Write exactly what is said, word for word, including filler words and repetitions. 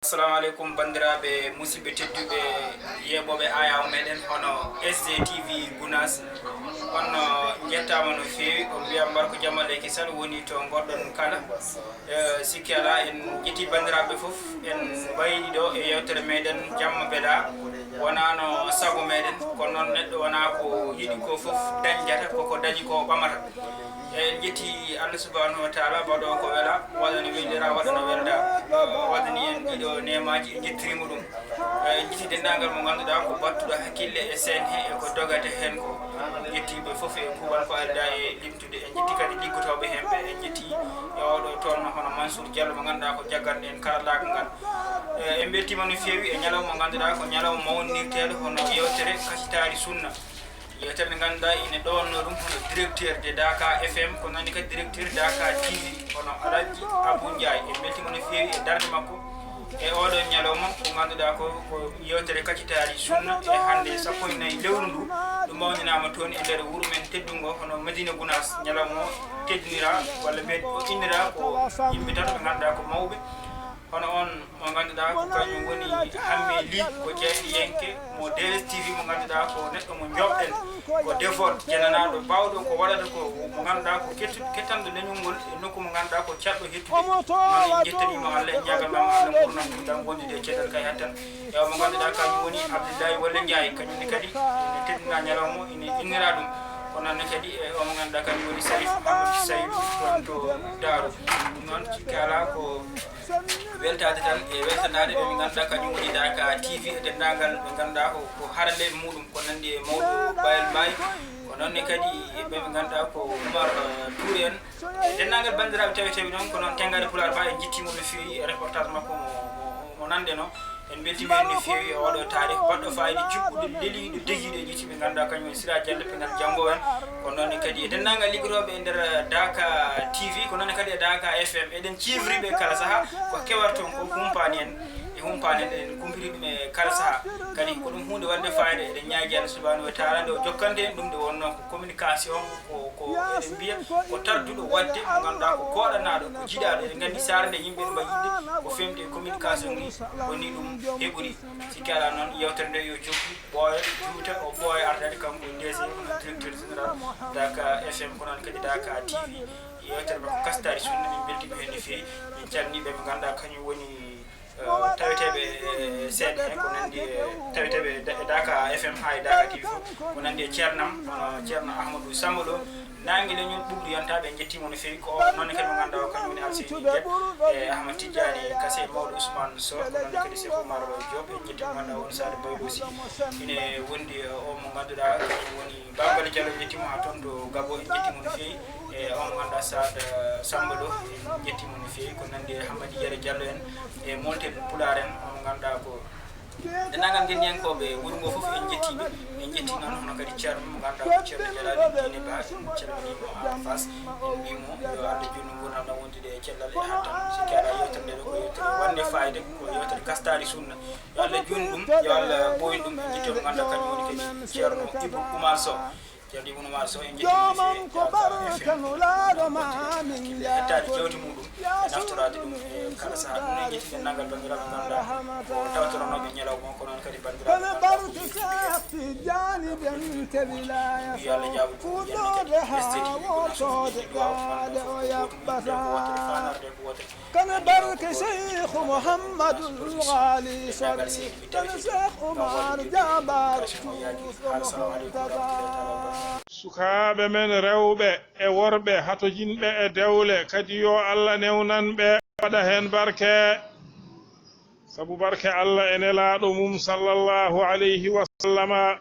Assalamu aleykum, banndiraaɓe musidɓe tedduɓe yeeɓooɓe ayaw meɗen hono S D T V Gunas. On, uh, njettaama no feewi, on mbiya mbar ko jamma leyki sal woni to ngoɗɗon kala. Eh, sikki alaa, en njetti banndiraaɓe fof, en mbaydi ɗo e yeewtere meɗen Jamma Bela. Wonaa no sago meɗen, kono noon neɗɗo wonaa ko yiɗi ko fof dañjata, koko dañi ko ɓamata. En njetti Allah subhanahu wa taala, mbaɗo ko wela, waɗa no welira, waɗa no welda. Waɗani en ɗiɗo neemaaji, en njettirima ɗum. En njetti denndaangal mo ngannduɗaa ko battuɗo hakkille e seen he e ko dogata heen ko. En njetti ɓe fof e kuuɓal ko aldaa e limtude. En njetti kadi liggotooɓe heen ɓe, en njetti e oɗo toon hono Mansour Diallo mo ngannduɗaa ko jagganɗo en karallaagal ngal. Eh, en mbeltiima no feewi e ñalawma mo ngannduɗaa ko ñalawma mawnirteeɗo hono yeewtere Kacitaari Sunna. Yeewtere nde ngannduɗaa ine ɗowannoo ɗum hono directeur de Daka F M, ko noon ne kadi directeur Daka T V, hono Alhaji Abou Ndiaye. En mbeltiima no feewi e darnde makko e oɗo ñalawma, ko ngannduɗaa ko, ko yeewtere Kacitaari Sunna. E hannde sappo e nayi lewru ndu, ɗum mawninaama toon e nder wuro men teddungo hono Madina Gunaas. Ñalawma o teddinira walla mbiyen o innira ko yimɓe tato ɓe ngannduɗaa ko mawɓe. Hono on mo ngannduɗaa ko kañum woni Hamme Ly, ko jeyɗiyanke mo D S T V mo ngannduɗaa ko neɗɗo mo njoɓɗen, ko defor jenanaaɗo baawɗo ko waɗata ko, mo ngannduɗaa ko kettu-, kettanɗo leñol ngol e nokku mo ngannduɗaa ko caɗɗo hettude. Noon en njettaniima Allah, en ñaaganama Allah ngurnam ɗam wondude e cellal kay hattan. E o mo ngannduɗaa kañum woni Abdoulaye Wale Ndiaye, kañum ne kadi ene teddina ñalawma o, ene innira ɗum. Ko noon ne kadi e o mo ngannduɗaa kañum woni Salif Mouhamadou Saydou toon to Daaru. Ɗum noon sikki alaa ko weltaade tan e weltanaade ɓe ɓe ngannduɗaa kañum woni Daka T V e denndaangal ɓe ngannduɗaa ko, ko haralleeɓe muɗum, ko nanndi e mawɗo Bayel Mbaye, ko noon ne kadi e ɓe ɓe ngannduɗaa ko Oumar, eh, Touré en. E denndaangal banndiraaɓe taweteeɓe ɗoon, ko noon Tenngaade Pulaar Ba en njettiima no feewi e reportage makko mo, mo, mo nanɗen o. En mbeltiima heen no feewi e oɗo taarih baɗɗo faayiida, juɓɓuɗo, leliiɗo, degiiɗo e ƴetti ɓe ngannduɗaa kañum woni Sira Diallo, pinal janngo en. Kono noon ne kadi e denndaangal liggotooɓe e nder Daka T V, ko noon ne kadi e Daka F M. Eɗen ciifri ɓe kala sahaa, ko kewata toon ko humpaani en, e humpaani en, eɗen kumpiri ɗum e kala sahaa. Kadi ko ɗum huunde waɗnde faayiida, eɗen ñaagi Allah subhanahu wa taala nde o jokkanta en ɗum, nde wonnoo ko communication, ko, ko eɗen mbiya ko tarduɗo waɗde, mo ngannduɗaa ko kooɗanaaɗo, ko jiɗaaɗo. Eɗen nganndi saare nde yimɓe no mbaɗi yiɗde ko femde e communication ni, woni ɗum heɓori. Sikki alaa noon, yeewtere nde yo jokku, ɓooya, juuta, o ɓooya ardaade kanko D G, hono directeur général Daka F M, ko noon kadi Daka T V. Yeewtere makko Kacitaari Sunna, min mbeltiima heen no feewi. Min calminii ɓe, ɓe ngannduɗaa kañum woni, eh, taweteeɓe, eh, seeɗa he, ko nanndi, eh, taweteeɓe Da-, Daka F M haa e Daka T V fof, ko nanndi e ceernam, hono Ceerno Ahmadou Samba Lo, Naange leñol ɓuuɓri yontaa ɓe, njettiima no feewi. Ko noon kadi mo ngannduɗaa o kañum woni Alseyni Guet, e Ahmad Tidiani Kase, mawɗo Ousmane Sow, ko noon kadi Cheikh Oumar Diop, en njettii mo ngannduɗaa won Sadio Baylo aussi. Ine wondi, eh, o mo ngannduɗaa kañum woni Bambali Diallo, en njettii mo haa toon to Gabo, en njettii mo no feewi. E o mo ngannduɗaa Saad, eh, Samba Lo, en njettii mo no feewi. Ko nanndi e Hammadi Yero Diallo en, e Moltel Pulaar en, o mo ngannduɗaa ko denndaangal ngenndiyankooɓe wuro ngoo fof, en njettii ɓe. En njettii noon hono kadi ceerno mo ngannduɗaa ko Ceerno Jalaali Diine Ba, en calminii mo haa Faas. En mbiyii mo yo Allah juutnu nguurndam ɗam wondude e cellal e hattan. Sikki alaa yeewtere nde ɗo ko yeewtere waɗnde faayida, ko yeewtere Kacitaari Sunna. Yo Allah juutnu ɗum, yo Allah ɓooynu ɗum. En njettii mo ngannduɗaa kañum woni kadi Ceerno Ibou Oumar Sow. Ceerno Ibou Oumar Sow, en njettii mo no feewi. Ko ɓamtu Nulaaɗo maa min hettaade jawdi muɗum, e naftoraade ɗum e kala sahaa. Ɗum noon, njetti denndaangal banndiraaɓe ngannduɗaa ko tawtoronooɓe ñalawma o, ko noon kadi banndiraaɓe ngannduɗaa ko Seex Tijjaani Dente Wilaaya Sow, fuɗɗooɓe haa woɗɗoɓe, ɓe o ɓataa. Kane barke Seyku Muhammadul Haali Sharif, kane Seex Umar Jaabaar, Seyku Muhammadul Tabaar. Sukaaɓe men rewɓe e worɓe, hatojinɓe e dewle, kadi yo Allah newnan ɓe, waɗa heen barke. Sabu barke Allah e Nelaaɗo mum, sallallahu alayhi wa sallama,